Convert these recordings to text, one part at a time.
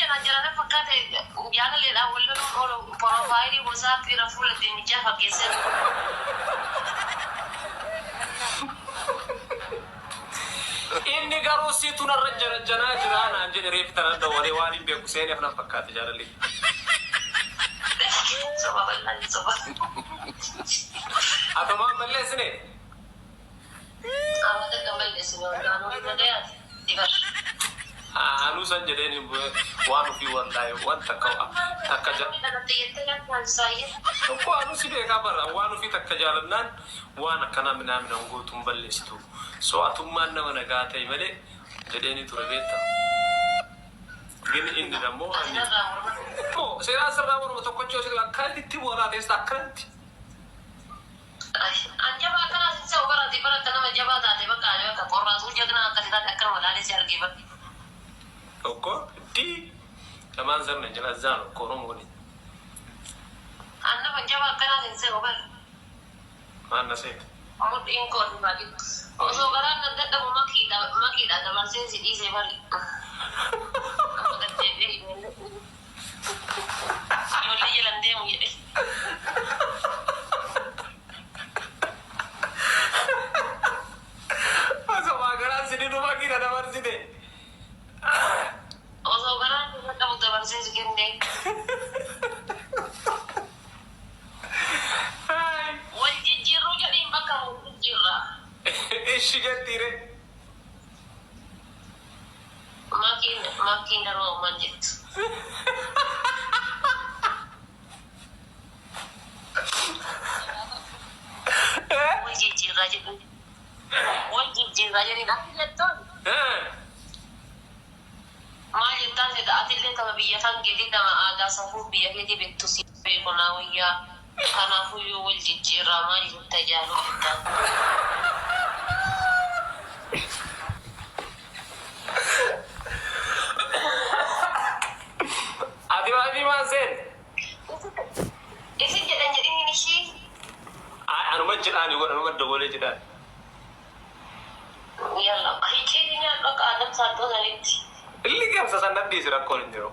janajjanana fakkaate jaalaleedhaan wal loluun oolu porofaayilii WhatsApp irra fuula dinnichaa fakkeessee. Inni garuu situ narra janajjanaa jira naan jedhe reefi tanan dawwalee waan hin beeku seeneef nan fakkaate jaalalli. Soba bal'aan soba. Atumaan balleessine. Amma takka balleessine wallaan waliin nagayaati. Dibar. Anuu san jedheen hin bu'e waan ofii wallaahi waan takka takka ja. Tokko anuu si beekaa bara waan ofii takka jaalannaan waan akkanaa minaamina hin gootu hin balleessitu. So atummaan nama nagaa ta'i malee jedheeni ture beekta. Gin inni dammoo ani. Moo seeraan sirraa morma tokkochi yoo si akkanatti itti bu'aa teessa akkanatti. An jabaa akkanaa sin se'u bara ati bara akka nama jabaa taate bakka ani bakka qorraatuu jagnaa akka ati taate akkanuma laalee si argee bakki. Tokko di lamaan zarna jala zaano ko Oromoo ni. An nama jabaa akkanaa sin se'u bar. Maal na seete? Mudhiin koo si baadhi. Osoo garaan na dadhabu makiidha makiidha dabarseen si dhiisee bari. Amma gad deebi'ee ijoollee ijoollee jalan deemu jedhe. Osoo garaan si didu makiidha dabarsite. Osoo garaan na dadhabu dabarsee si kenne. Wal jijjiirruu jedhiin bakka wal jijjiirra. Ishi jettiire. Makiin makiin garuu ammaan jettu. Wal jijjiirraa jedhiin. Wal jijjiirraa jedhiin ati jettuun. Maal jettaan seeta atillee tama biyya kan keetii tama aadaa safuu biyya keetii beektu si beeku naa wayyaa kanaafuyyuu wal jijjiirraa maal jetta jaaluu jettaan. Ati maafii maan seen? Isin jedhan jedhiniin ishii. Anuma jedhaani godha anuma dawwalee jedhaan. Yalla hicciitii nyaadhu akka Adam saaxoo sanitti. Liqimsa san nadhiisi rakkoon hin jiru.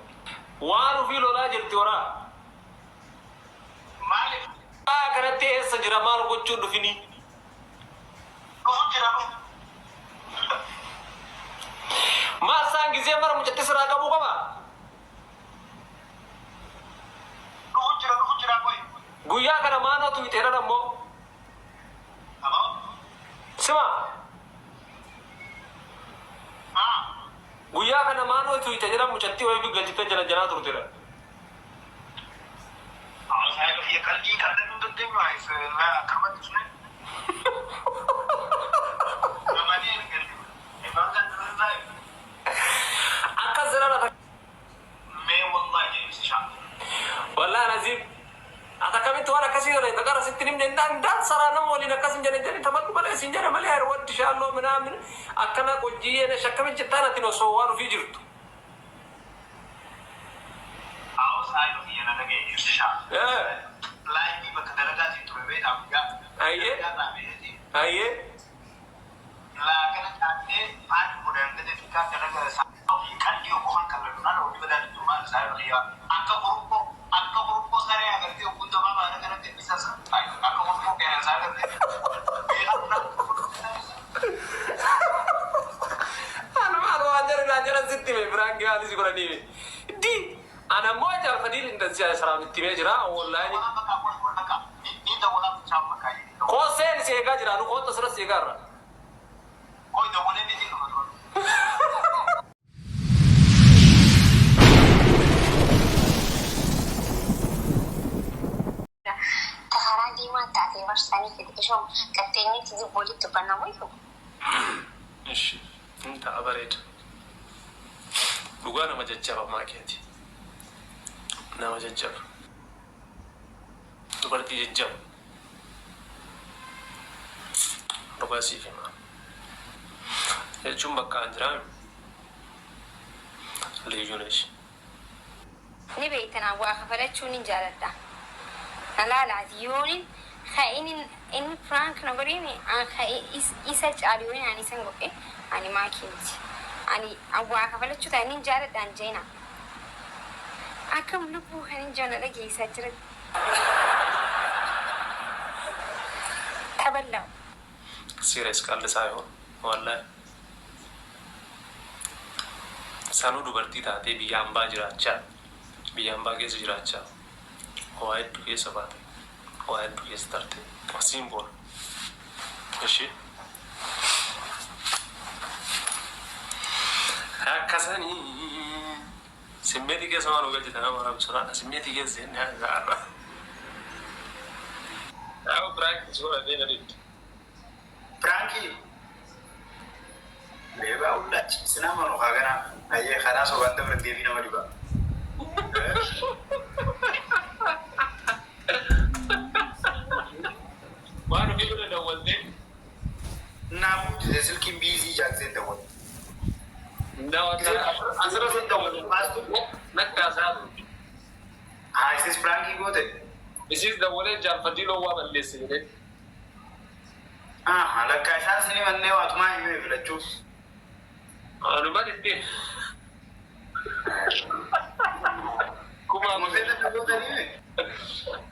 Waan ofii lolaa jirti horaa. Maaliif? Aa kanatti eessa jira maal gochuun dhufini? Dhufu jira dhufu. Maal saan gizee mara mucatti siraa qabuu qaba? Dhufu jira dhufu jira qoy. Guyyaa kana maanoo tuyxeedhan ammoo. Hello? Sima. Guyyaa kana maanoo tuyxe jedhan mucattii wayii galchitee jala jalaa turtedha. Akkas jedhan ata. Wallahi Naziim ati akkamitti waan akkasii kana taqara sitti hin himne indaan saraa nama waliin akkas hin jedhe jedhe taphadhu malee siin jedhe malee har waddi shaalloo minaamin akkana qojjiyyee nesh akkamitti jettaan atin osoo waan ofii jirtu. Ayyee ayyee. Laaqana nyaadhee paaki godhe argate xiqqaa dalaga isaa fi qalbii oguu kan kalladhu naan hojii badaa jiru maal isaa irra yaa akka kuruphoo akka kuruphoo saree agartee oguu taphaa baana kana gadhiisa akka kuruphoo qeensaa agartee beekaa naan Anu maal waan jedhu naan jedhan sitti hime biraan gaarii si godhanii di ana immoo jaarfadiil indansi saraam itti himee jira online koo seen si eegaa jira anu kootta sirra si eegaa irra. Ta karaa deemaa taate barsanii fide ishoo qaxxeenyetti walitti dubbanna wayyu. Ishi hin ta'a bareeda. Dhugaa nama jajjaba maakeeti. Nama jajjaba. Dubartii jajjaba. Dhugaa siif hima. Jechuun bakka an jiraa liyyuu nesh. Ni beektan an waa kafalachuu nin jaaladha. Na laalaati yoonin ka inni inni prank na godheeni an ka isa caalu yoonin ani isan godhe ani maakii miti. Ani an waa kafalachuu taane nin jaaladha an jeena. Akkam lubbuu kan hin jiru na dhageessaa jira. Tabal'aa. Serious ቀልድ ሳይሆን wallahi sanuu dubartii taatee biyya hambaa jiraachaa, biyya hambaa keessa jiraachaa, waa hedduu keessa baate, waa hedduu keessa tarte, siin boona. Ishi akkasanii simmeetii keessa waan ogalchite nama rabsuudhaan simmeetii keessa seennee hanga har'a. Yaa prank suura deema didde. Prankii. Leebaa hullachi. Sinaa manuu haa ganaa. Ayyee karaa sobaan dabran deebii nama dhiba. Waan ofii bira dawwaltee. Naafuu jise silkiin busy jaakseen dawwal. Asirra nakkaasaa turte. Haa, isis prankii goote. Isis dawwalee jaarfatii loowwaa balleesse jedhee. Ah, lakkaa isaan sini mannee waatumaa himee filachuuf. Anuma itti. Kuma Mafeeta dhagootanii.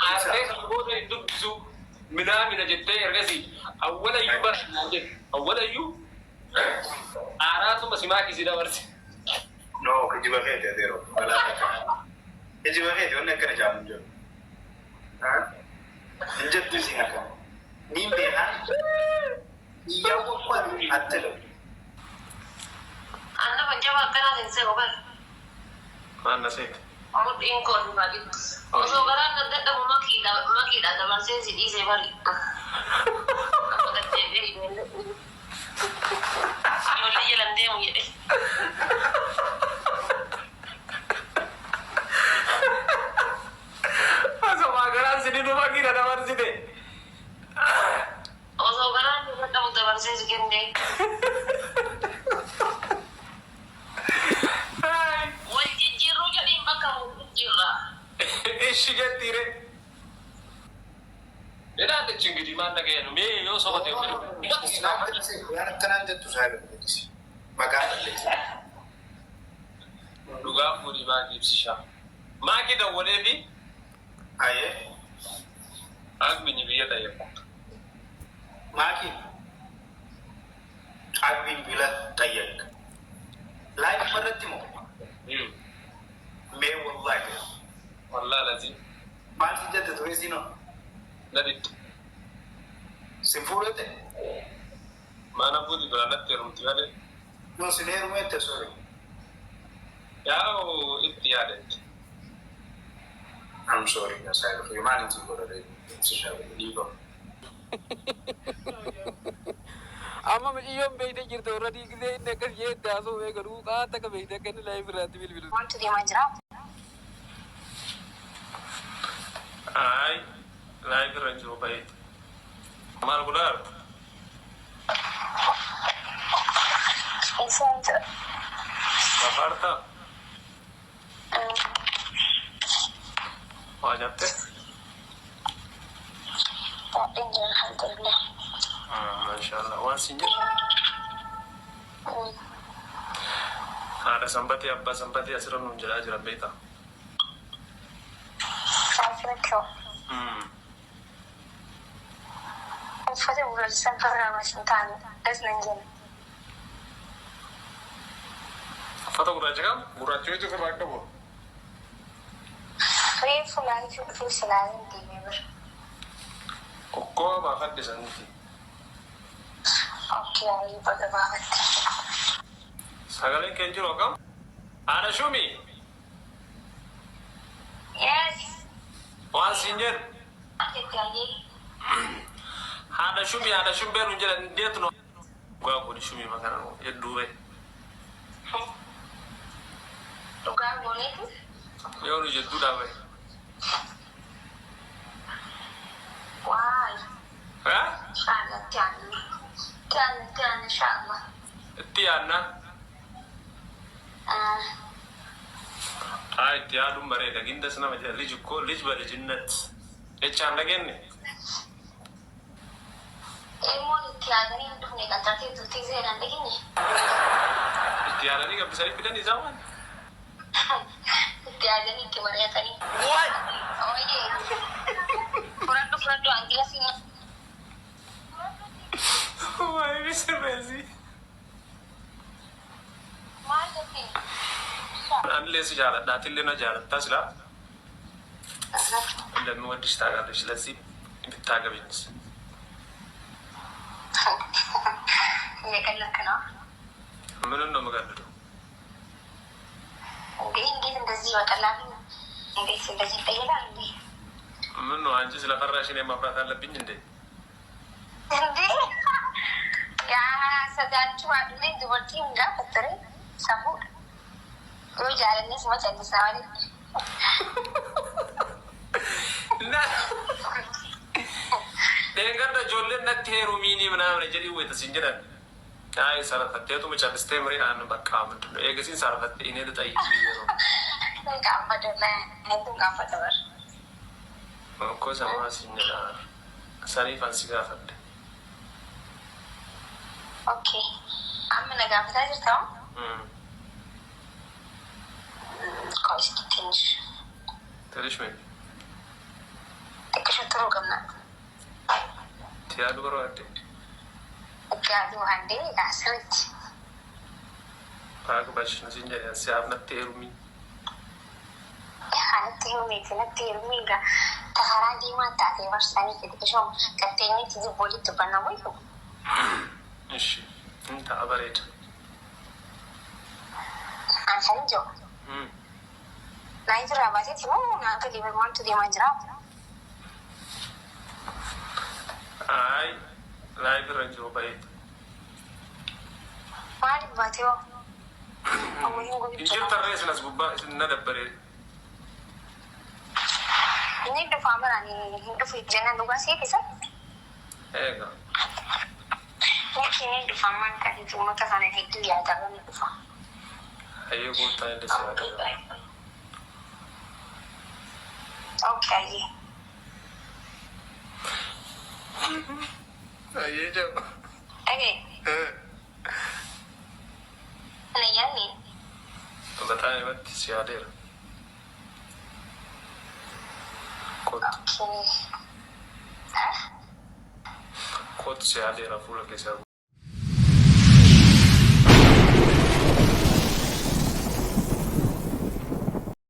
Aartee kan booda hin dubbisu minaamina jettee ergasii awwalayyuu bara jette, awwalayyuu aaraatuma simaa kisii dabarse. No, kijiba keeti adeero. Balaa. Kijiba keeti, wanni akkana jaamu jiru. Hin jettu isin akkana. Niin beekaa. Iyyaa attilo. Anna jaba akkanaatiin se'u bar. Maal na seete? Mudhiin koo ni baadhi. Osoo garaan na dadhabu makiidha dabarsee si dhiisee bari. Amma gad deebi'ee ijoollee jalan deemu jedhe. Osoo garaan si didu makiidha dabarsite. Osoo garaan na dadhabu dabarsee si kenne. Wal jijjiirruu jedhiin, bakka wal jijjiirraa. እሺ jettiire. Jedhaatichi እንግዲህ ማን ነገ ነው mee yoo soba ta'e. Waan akkanaan jettu saayiba guddisi. Maqaa balleessi. Dhugaa fuudhii maakii ibsishaa. Maakii dawwalee fi Ayyee. Agbinyi biyya ta'e. Maakii. Agbiin bila xayyak. Live irratti moo? Mee wallahi. Wallaa lazii. Maal si jette ture siinoo? Na didde. Sin fuudhate? Maana fuuti biraa natti heerumti malee. No, sin heerumette, sorry. Yaa'u itti yaadatti. I'm sorry, saayiba. Maal si godhate? Si shaawee dhiiba. Amma mucayyoon beeytee jirte warra gisee inni akkas jeette haasa'u eegalu qaata akka beeyte akka inni live irratti bilbilu. Maaltu deemaa jira? Ay, live irra hin jiru baay'ee. Maal godhaa jirtu? Isaan jira. Safartaa? Waa nyaatte? Baay'een jira, alhamdulillah. Maashaallah. Waan siin jedhu. Haadha sanbatee, abbaa sanbatee asirra nuun jedhaa jiran beektaa? Saafirratti hoo? Uffata gurraacha farraa hin taane das nan jenna. Uffata gurraacha qabu? Gurraacha wetu ofirraa qabu. Reefu live dhufuu silaaleen deemee bira. Okkoo baafadhe sanitti. Okay, ayii, baga baafatte. Sagaleen kee jiru akkam? Haadha Shumi. Yes. Waan siin jedhu. Jette ayyee. Haadha Shumi, haadha Shumbee nuun jedhan indeetu nu. Dhugaa godhi Shumi makana nu hedduu ba'e. Dhugaa gooneeti. Yoo nu jedduudhaa ba'e. Waay. Haa? Inshallah itti aanna. Itti aanna, itti aanna, inshallah. Itti yaadna. Haa, itti yaaduun bareeda. Gindas nama jedha ልጅ እኮ ልጅ በልጅነት jechaan dhageenye. Ilmoon itti yaadanii hin dhufne qaxxartee turtii seenaan dhageenye. Itti yaadanii gabbisanii fidan isaa waan. Itti Itti yaadanii itti mari'atanii. Ooyee. Fudhadhu fudhadhu anti asii. Waa'ee sirreessi. Maal jettee? Anillee si jaaladha, atillee na jaalattaa silaa እንደምወድሽ ታውቃለሽ። ስለዚህ ብታገቢኝስ? እየቀለድክ ነው። ምኑን ነው የምቀልደው? እንዴ እንዴት እንደዚህ በቀላሉ እንዴት እንደዚህ ይጠየቃል እንዴ? ምን ነው አንቺ ስለፈራሽ እኔ ማፍራት አለብኝ እንዴ? እንዴ yaa sodaachuu baadhullee dubartiin hin gaafatture safuudha. Yoo jaalannes ma callisaa malee. Dheengadda ijoolleen natti heerumiinii ምናምን jedhii wayita siin jedhan. አይ sarfatteetuma callistee mirii በቃ ምንድን ነው eegasiin sarfatte እኔ ልጠይቅ ብዬ ነው። Hin qaanfadhu hedduu hin qaanfadhu bara. እኮ ሰማ siin jedha saniif an si gaafadhe. Okay. Amma na gaafataa jirtaa? ቆይ እስኪ ትንሽ ትንሽ ምን xiqqisho turuu qabna. itti yaaduu barbaadde? Itti yaaduu handee asirratti. Baagbash nu siin jedhe si'aaf natti heerumii. Anatti himumeeti natti herumii egaa karaa deemaa taatee barsanii xiqqishoo qaxxeenyetti walitti dubbanna wayyu. እሺ እንታ bareeda. An kan jiru. Naa jirraa baateeti moo naa gadi maaltu deemaa jira? አይ live irra hin jiru bareeda. Maaliif baatee hoo? Hin jirtarree isin as gubbaa isin na dabbaree. Inni dhufaa maraan hin dhufu jennaan dhugaa seetisa. Eega. Lakki inni dhufaa maal ta'eef uummata kana hedduu yaadaa inni dhufa. Hayyee gooftaan illee si yaadata. Okay ayyee. Hayyee jaba. Dhagee na yaadni በጣም ifatti si yaadeera. Kottu okay. kottu si yaadeera fuula keessa.